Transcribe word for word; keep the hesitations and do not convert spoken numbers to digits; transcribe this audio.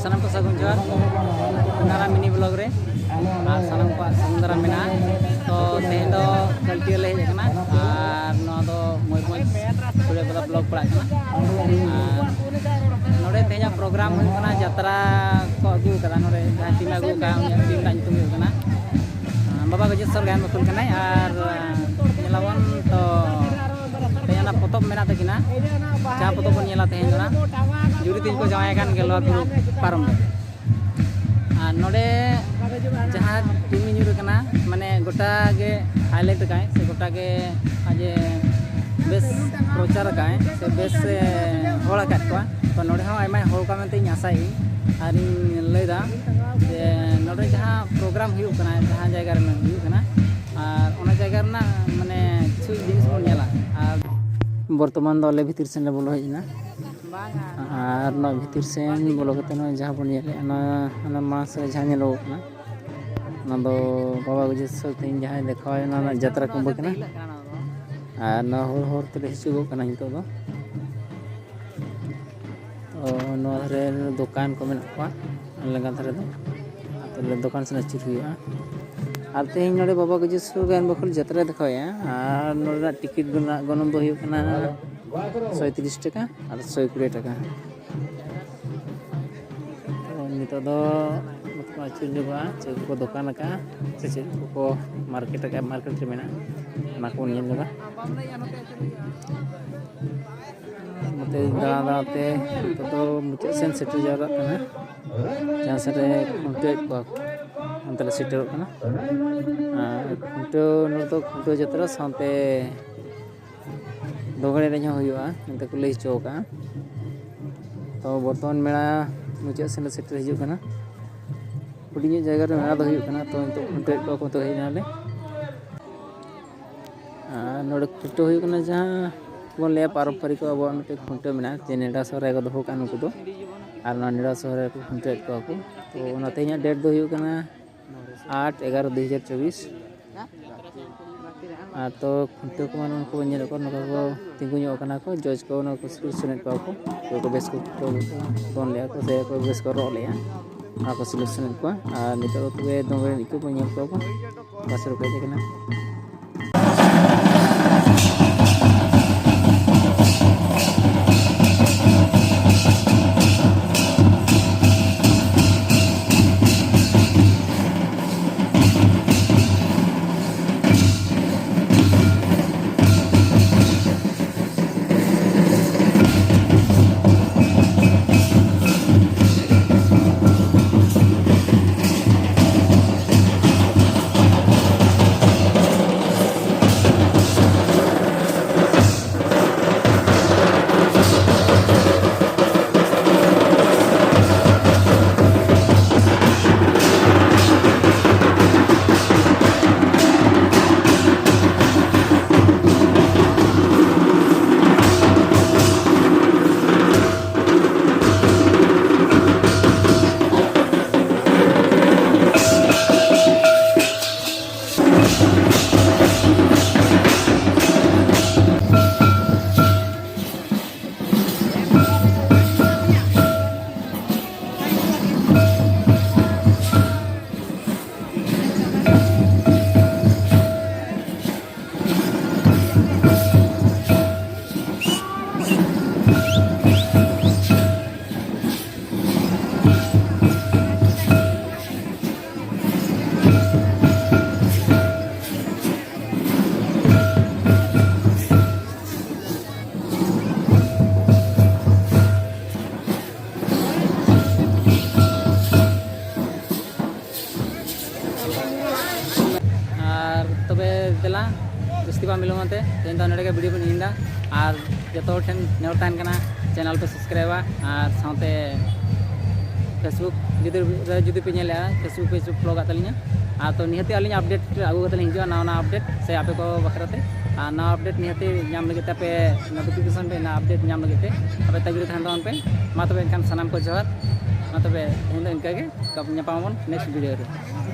ᱥᱟᱱᱟᱢ ᱠᱚ ᱥᱟᱹᱜᱩᱱ ᱡᱚᱦᱟᱨ ᱚᱱᱟᱨᱟ ᱢᱤᱱᱤ ᱵᱞᱚᱜ ᱨᱮ᱾ ᱟᱨ ᱥᱟᱱᱟᱢ ᱠᱚᱣᱟᱜ ᱥᱟᱹᱜᱩᱱ ᱫᱟᱨᱟᱢ ᱢᱮᱱᱟᱜᱼᱟ᱾ ᱛᱚ ᱛᱮᱦᱮᱧ ᱫᱚ ᱠᱟᱞᱴᱤᱭᱟ ᱞᱮ ᱦᱮᱡ ᱟᱠᱟᱱᱟ᱾ ᱟᱨ ᱱᱚᱣᱟ ᱫᱚ ᱢᱚᱭᱩᱨᱵᱷᱚᱸᱡᱽ ᱥᱩᱲᱮᱯᱟᱛᱟ ᱵᱞᱚᱠ ᱯᱟᱲᱟᱜ ᱠᱟᱱᱟ᱾ ᱟᱨ ᱱᱚᱰᱮ ᱛᱮᱦᱮᱧᱟᱜ ᱯᱨᱳᱜᱨᱟᱢ ᱦᱩᱭᱩᱜ ᱠᱟᱱᱟ, ᱡᱟᱛᱨᱟ ᱠᱚ ᱟᱹᱜᱩ ᱟᱠᱟᱫᱟ ᱱᱚᱰᱮ, ᱡᱟᱦᱟᱸᱭ ᱴᱤᱢ ᱮ ᱟᱹᱜᱩ ᱟᱠᱟᱫᱟ ᱩᱱᱤᱭᱟᱜ ᱴᱤᱢ ᱨᱮᱱᱟᱜ ᱧᱩᱛᱩᱢ ᱦᱩᱭᱩᱜ ᱠᱟᱱᱟ ᱵᱟᱵᱟ ᱜᱚᱡᱮᱥᱣᱚᱨ ᱜᱟᱭᱟᱱ ᱵᱟᱹᱠᱷᱩᱞ ᱠᱟᱱᱟᱭ᱾ ᱟᱨ ᱧᱮᱞᱟᱵᱚᱱ ᱛᱚ ᱛᱮᱦᱮᱧ ᱚᱱᱟ ᱯᱚᱛᱚᱵ ᱢᱮᱱᱟᱜ ᱛᱟᱹᱠᱤᱱᱟ, ᱡᱟᱦᱟᱸ ᱯᱚᱛᱚᱵ ᱵᱚᱱ ᱧᱮᱞᱟ ᱛᱮᱦᱮᱧ ᱫᱚ ᱱᱟᱜ ᱡᱩᱨᱤ ᱛᱤᱧ ᱠᱚ ᱡᱟᱶᱟᱭ ᱟᱠᱟᱱ ᱜᱮᱞᱣᱟ ᱵᱩᱨᱩ ᱯᱟᱨᱚᱢ ᱨᱮ᱾ ᱟᱨ ᱱᱚᱰᱮ ᱡᱟᱦᱟᱸ ᱴᱤᱢ ᱧᱩᱨ ᱟᱠᱟᱱᱟ, ᱢᱟᱱᱮ ᱜᱚᱴᱟ ᱜᱮ ᱦᱟᱭᱞᱟᱭᱤᱴ ᱟᱠᱟᱫ ᱥᱮ ᱜᱚᱴᱟ ᱜᱮ ᱟᱡᱮ ᱵᱮᱥ ᱯᱨᱚᱪᱟᱨ ᱟᱠᱟᱫ ᱥᱮ ᱵᱮᱥ ᱮ ᱦᱚᱲ ᱟᱠᱟᱫ ᱠᱚᱣᱟ᱾ ᱛᱚ ᱱᱚᱰᱮ ᱦᱚᱸ ᱟᱭᱢᱟᱭ ᱦᱚᱲ ᱠᱚᱣᱟ ᱢᱮᱱᱛᱮ ᱤᱧ ᱟᱥᱟᱭᱮᱫᱟᱹᱧ᱾ ᱟᱨᱤᱧ ᱞᱟᱹᱭᱫᱟ ᱡᱮ ᱱᱚᱰᱮ ᱡᱟᱦᱟᱸ ᱯᱨᱳᱜᱨᱟᱢ ᱦᱩᱭᱩᱜ ᱠᱟᱱᱟ, ᱡᱟᱦᱟᱸ ᱡᱟᱭᱜᱟ ᱨᱮ ᱦᱩᱭᱩᱜ ᱠᱟᱱᱟ, ᱟᱨ ᱚᱱᱟ ᱡᱟᱭᱜᱟ ᱨᱮᱱᱟᱜ ᱢᱟᱱᱮ ᱠᱤᱪᱷᱩ ᱡᱤᱱᱤᱥ ᱵᱚᱱ ᱧᱮᱞᱟ᱾ ᱟᱨ ᱵᱚᱨᱛᱚᱢᱟᱱ ᱫᱚ ᱟᱞᱮ ᱵᱷᱤᱛᱤᱨ ᱥᱮᱱ ᱞᱮ ᱵᱚᱞᱚ ᱦᱮᱡ ᱮᱱᱟ᱾ ᱟᱨ ᱱᱚᱣᱟ ᱵᱷᱤᱛᱤᱨ ᱥᱮᱱ ᱵᱚᱞᱚ ᱠᱟᱛᱮ ᱱᱚᱜᱼᱚᱭ ᱡᱟᱦᱟᱸ ᱵᱚᱱ ᱧᱮᱞᱮᱫᱼᱟ, ᱚᱱᱟ ᱚᱱᱟ ᱢᱟᱥ ᱨᱮ ᱡᱟᱦᱟᱸ ᱧᱮᱞᱚᱜᱚᱜ ᱠᱟᱱᱟ, ᱚᱱᱟ ᱫᱚ ᱵᱟᱵᱟ ᱜᱚᱡᱮᱥᱣᱚᱨ ᱛᱮᱦᱮᱧ ᱡᱟᱦᱟᱸᱭ ᱫᱮᱠᱷᱟᱣᱟᱭ, ᱚᱱᱟ ᱨᱮᱱᱟᱜ ᱡᱟᱛᱨᱟ ᱠᱩᱢᱵᱟᱹ ᱠᱟᱱᱟ᱾ ᱟᱨ ᱱᱚᱣᱟ ᱦᱚᱨ ᱦᱚᱨ ᱛᱮᱞᱮ ᱦᱤᱡᱩᱜᱚᱜ ᱠᱟᱱᱟ ᱱᱤᱛᱚᱜ ᱫᱚ᱾ ᱛᱚ ᱱᱚᱣᱟ ᱫᱷᱟᱨᱮ ᱫᱚᱠᱟᱱ ᱠᱚ ᱢᱮᱱᱟᱜ ᱠᱚᱣᱟ, ᱞᱮᱸᱜᱟ ᱫᱷᱟᱨᱮ ᱫᱚ᱾ ᱟᱨ ᱛᱟᱦᱞᱮ ᱫᱚᱠᱟᱱ ᱥᱮᱱ ᱟᱹᱪᱩᱨ ᱦᱩᱭᱩᱜᱼᱟ᱾ ᱟᱨ ᱛᱮᱦᱮᱧ ᱱᱚᱰᱮ ᱵᱟᱵᱟ ᱜᱚᱡᱮᱥᱣᱚᱨ ᱜᱟᱭᱟᱱ ᱵᱟᱹᱠᱷᱩᱞ ᱡᱟᱛᱨᱟᱭ ᱫᱮᱠᱷᱟᱣᱮᱫᱼᱟ᱾ ᱟᱨ ᱱᱚᱰᱮᱱᱟᱜ ᱴᱤᱠᱤᱴ ᱨᱮᱱᱟᱜ ᱜᱚᱱᱚᱝ ᱫᱚ ᱦᱩᱭᱩᱜ ᱠᱟᱱᱟ ᱥᱚᱭᱛᱨᱤᱥ ᱴᱟᱠᱟ ᱟᱨ ᱥᱚᱭ ᱠᱩᱲᱤ ᱴᱟᱠᱟ᱾ ᱛᱚ ᱱᱤᱛᱚᱜ ᱫᱚ ᱟᱹᱪᱩᱨ ᱧᱚᱜᱚᱜᱼᱟ, ᱪᱮᱫ ᱠᱚᱠᱚ ᱫᱚᱠᱟᱱ ᱟᱠᱟᱫᱼᱟ ᱥᱮ ᱪᱮᱫ ᱠᱚᱠᱚ ᱢᱟᱨᱠᱮᱴ ᱟᱠᱟᱫᱼᱟ, ᱢᱟᱨᱠᱮᱴ ᱨᱮ ᱢᱮᱱᱟᱜᱼᱟ, ᱚᱱᱟ ᱠᱚᱵᱚᱱ ᱧᱮᱞ ᱧᱚᱜᱟ᱾ ᱱᱚᱛᱮ ᱫᱟᱬᱟ ᱫᱟᱬᱟᱛᱮ ᱱᱤᱛᱚᱜ ᱫᱚ ᱢᱩᱪᱟᱹᱫ ᱥᱮᱱ ᱥᱮᱴᱮᱨ ᱡᱟᱣᱨᱟᱜ ᱠᱟᱱᱟ, ᱡᱟᱦᱟᱸ ᱥᱮᱫ ᱨᱮ ᱠᱷᱩᱱᱴᱟᱹᱣᱮᱫ ᱠᱚᱣᱟ ᱠᱚ, ᱚᱱᱛᱮ ᱞᱮ ᱥᱮᱴᱮᱨᱚᱜ ᱠᱟᱱᱟ᱾ ᱟᱨ ᱠᱷᱩᱱᱴᱟᱹᱣ ᱱᱚᱰᱮ ᱫᱚ ᱠᱷᱩᱱᱴᱟᱹᱣ ᱡᱟᱛᱨᱟ ᱥᱟᱶᱛᱮ ᱫᱚᱝ ᱮᱱᱮᱡ ᱦᱚᱸ ᱦᱩᱭᱩᱜᱼᱟ ᱢᱮᱱᱛᱮ ᱠᱚ ᱞᱟᱹᱭ ᱦᱚᱪᱚ ᱟᱠᱟᱫᱼᱟ᱾ ᱛᱚ ᱵᱚᱨᱛᱚᱢᱟᱱ ᱢᱮᱞᱟ ᱢᱩᱪᱟᱹᱫ ᱥᱮᱱ ᱞᱮ ᱥᱮᱴᱮᱨ ᱦᱤᱡᱩᱜ ᱠᱟᱱᱟ᱾ ᱦᱩᱰᱤᱧ ᱧᱚᱜ ᱡᱟᱭᱜᱟ ᱨᱮ ᱢᱮᱞᱟ ᱫᱚ ᱦᱩᱭᱩᱜ ᱠᱟᱱᱟ᱾ ᱛᱚ ᱱᱤᱛᱚᱜ ᱠᱷᱩᱱᱴᱟᱹᱣᱮᱫ ᱠᱚᱣᱟ ᱠᱚ, ᱛᱚ ᱦᱮᱡ ᱮᱱᱟᱞᱮ᱾ ᱟᱨ ᱱᱚᱰᱮ ᱠᱷᱩᱱᱴᱟᱹᱣ ᱦᱩᱭᱩᱜ ᱠᱟᱱᱟ, ᱡᱟᱦᱟᱸ ᱵᱚᱱ ᱞᱟᱹᱭᱟ ᱯᱟᱨᱚᱢᱯᱚᱨᱤᱠ ᱟᱵᱚᱣᱟᱜ ᱢᱤᱫᱴᱮᱱ ᱠᱷᱩᱱᱴᱟᱹᱣ ᱢᱮᱱᱟᱜᱼᱟ, ᱡᱮ ᱱᱮᱰᱟ ᱥᱚᱦᱨᱟᱭ ᱠᱚ ᱫᱚᱦᱚ ᱠᱟᱜᱼᱟ ᱱᱩᱠᱩ ᱫᱚ᱾ ᱟᱨ ᱱᱚᱣᱟ ᱱᱮᱰᱟ ᱥᱚᱦᱨᱟᱭ ᱨᱮᱠᱚ ᱠᱷᱩᱱᱴᱟᱹᱣᱮᱫ ᱠᱚᱣᱟ ᱠᱚ᱾ ᱛᱚ ᱚᱱᱟ ᱛᱮᱦᱮᱧᱟᱜ ᱰᱮᱴ ᱫᱚ ᱦᱩᱭᱩᱜ ᱠᱟᱱᱟ ᱟᱴ ᱮᱜᱟᱨᱚ ᱫᱩ ᱦᱟᱡᱟᱨ ᱪᱚᱵᱵᱤᱥ᱾ ᱟᱨ ᱛᱚ ᱠᱷᱩᱱᱴᱟᱹᱣ ᱠᱚᱢᱟ ᱱᱚᱜᱼᱚ ᱱᱚᱝᱠᱟ ᱵᱚᱱ ᱧᱮᱞᱮᱫ ᱠᱚᱣᱟ, ᱱᱚᱝᱠᱟ ᱠᱚ ᱛᱤᱸᱜᱩ ᱧᱚᱜ ᱟᱠᱟᱱᱟ ᱠᱚ, ᱡᱚᱡᱽ ᱠᱚ ᱱᱚᱣᱟ ᱠᱚ ᱥᱤᱞᱮᱠᱥᱚᱱᱮᱫ ᱠᱚᱣᱟ ᱠᱚ, ᱚᱠᱚᱭ ᱠᱚ ᱵᱮᱥ ᱠᱚ ᱫᱚᱱ ᱞᱮᱜᱼᱟ ᱠᱚ ᱥᱮ ᱚᱠᱚᱭ ᱵᱮᱥ ᱠᱚ ᱨᱚᱜ ᱞᱮᱜᱼᱟ, ᱚᱱᱟ ᱠᱚ ᱥᱤᱞᱮᱠᱥᱚᱱᱮᱫ ᱠᱚᱣᱟ᱾ ᱟᱨ ᱱᱤᱛᱚᱜ ᱫᱚ ᱛᱚᱵᱮ ᱫᱚᱝ ᱮᱱᱮᱡ ᱠᱚ ᱵᱚᱱ ᱧᱮᱞ ᱠᱚᱣᱟ ᱵᱚᱱ, ᱚᱠᱟ ᱥᱮᱫ ᱨᱮᱠᱚ ᱦᱮᱡ ᱟᱠᱟᱱᱟ᱾ ᱟᱨ ᱛᱚᱵᱮ ᱫᱮᱞᱟ, ᱡᱟᱹᱥᱛᱤ ᱵᱟᱝ ᱵᱤᱞᱚᱢ ᱟᱛᱮ ᱛᱮᱦᱮᱧ ᱫᱚ ᱱᱚᱰᱮ ᱜᱮ video ᱵᱚᱱ ᱮᱱᱮᱡ ᱮᱫᱟ᱾ ᱟᱨ ᱡᱚᱛᱚ ᱦᱚᱲ ᱴᱷᱮᱱ ᱱᱮᱦᱚᱨ ᱛᱟᱦᱮᱱ ᱠᱟᱱᱟ, channel ᱯᱮ subscribeᱟ ᱟᱨ ᱥᱟᱶᱛᱮ Facebook ᱡᱩᱫᱤ ᱨᱮ ᱡᱩᱫᱤ ᱯᱮ ᱧᱮᱞᱮᱫᱼᱟ, Facebook page follow ᱠᱟᱜ ᱛᱟᱹᱞᱤᱧᱟ᱾ ᱟᱨ ᱛᱚ ᱱᱤᱦᱟᱹᱛᱤ ᱟᱹᱞᱤᱧ update ᱟᱹᱜᱩ ᱠᱟᱛᱮ ᱞᱤᱧ ᱦᱤᱡᱩᱜᱼᱟ, ᱱᱟᱣᱟ ᱱᱟᱣᱟ update ᱥᱮ ᱟᱯᱮ ᱠᱚ ᱵᱟᱠᱷᱨᱟ ᱛᱮ᱾ ᱟᱨ ᱱᱟᱣᱟ update ᱱᱤᱦᱟᱹᱛᱤ ᱧᱟᱢ ᱞᱟᱹᱜᱤᱫ ᱛᱮ, ᱟᱯᱮ notification ᱯᱮ ᱱᱟᱣᱟ update ᱧᱟᱢ ᱞᱟᱹᱜᱤᱫ ᱛᱮ ᱟᱯᱮ ᱛᱟᱺᱜᱤ ᱨᱮ ᱛᱟᱦᱮᱱ ᱛᱟᱵᱚᱱ ᱯᱮ᱾ ᱢᱟ ᱛᱚᱵᱮ ᱮᱱᱠᱷᱟᱱ ᱥᱟᱱᱟᱢ ᱠᱚ ᱡᱚᱦᱟᱨ᱾ ᱢᱟ ᱛᱚᱵᱮ ᱛᱮᱦᱮᱧ ᱫᱚ ᱤᱱᱠᱟᱹ ᱜᱮ, ᱧᱟᱯᱟᱢ ᱟᱵᱚᱱ next video ᱨᱮ᱾